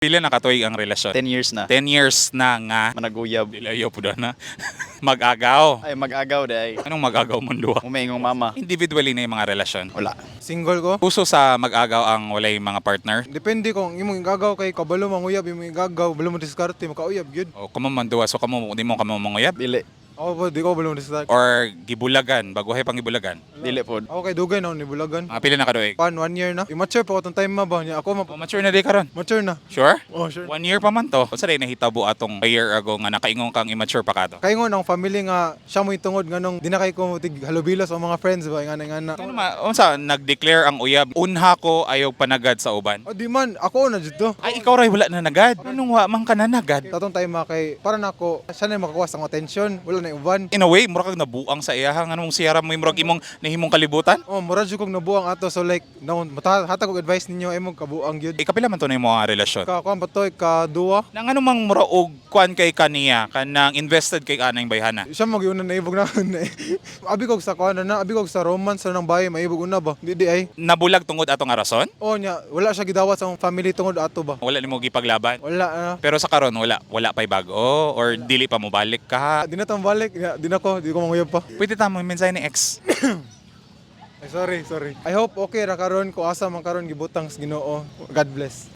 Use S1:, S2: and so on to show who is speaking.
S1: Pila na katuig ang relasyon?
S2: 10 years na.
S1: 10 years na nga.
S2: Managuyab.
S1: Dilayo po na. Mag-agaw.
S2: Ay, mag-agaw day.
S1: Anong mag-agaw mong duha?
S2: Umaingong mama.
S1: Individually na yung mga relasyon.
S2: Wala.
S3: Single ko.
S1: Uso sa mag-agaw ang walay mga partner.
S3: Depende kung imong igagaw kay kabalo manguyab, imong igagaw, balo mo diskarte, makauyab gyud.
S1: O kamo man duha, so kamo di mo kamo manguyab
S2: Dili.
S3: Ako po, di ko balo mo diskarte.
S1: Or gibulagan, baguhay pang gibulagan.
S2: Dili pod.
S3: Ako kay dugay na ako nibulagan.
S1: Mga pila na kaduig.
S3: Pan, one year na. Immature pa ko tong time ma ba niya. Ako ma
S1: O, mature na di karon.
S3: Mature na.
S1: Sure?
S3: Oh, sure.
S1: One year pa man to. Unsa day nahitabo atong a year ago nga nakaingon kang immature pa kato?
S3: Kay ngon ang family nga siya mo tungod nganong di na kay ko tig halubilo sa mga friends ba nga nga na.
S1: Ano ma, unsa nag-declare ang uyab, "Unha ko ayaw panagad sa uban"?
S3: Oh, di man ako na jud to.
S1: Ay, ikaw ray wala na nagad. Anong wa man ka na nagad?
S3: Tatong time ma kay para nako siya na yung makakuha sa akong attention, wala na yung uban.
S1: In a way, murag kag nabuang sa iyaha nganong siyara mo murag imong nahimong kalibutan.
S3: Oh, mura jud kog nabuang ato, so like no hatag og advice ninyo imong kabuang gyud.
S1: Ikapila man to na imong mga relasyon?
S3: Ka kuan ba to, ka duwa.
S1: Nang ano mang mura og kuan kay kaniya kanang invested kay anang bayhana.
S3: Siya magyuna na ibog na. Abi kog sa kuan na, abi kog sa romance na ng bahay maibog una ba. Di di ay.
S1: Nabulag tungod ato nga rason?
S3: Oh nya, wala siya gidawat sa akong family tungod ato ba.
S1: Wala nimo gipaglaban.
S3: Wala na.
S1: Pero sa karon wala pay bago or dili pa mo balik ka.
S3: Di na tang balik, nya, di na ko, di ko manguyab pa.
S1: Pwede ta mo mensahe ni ex.
S3: Ay, sorry, sorry. I hope okay ra karon ko asa man karon gibutang sa Ginoo. God bless.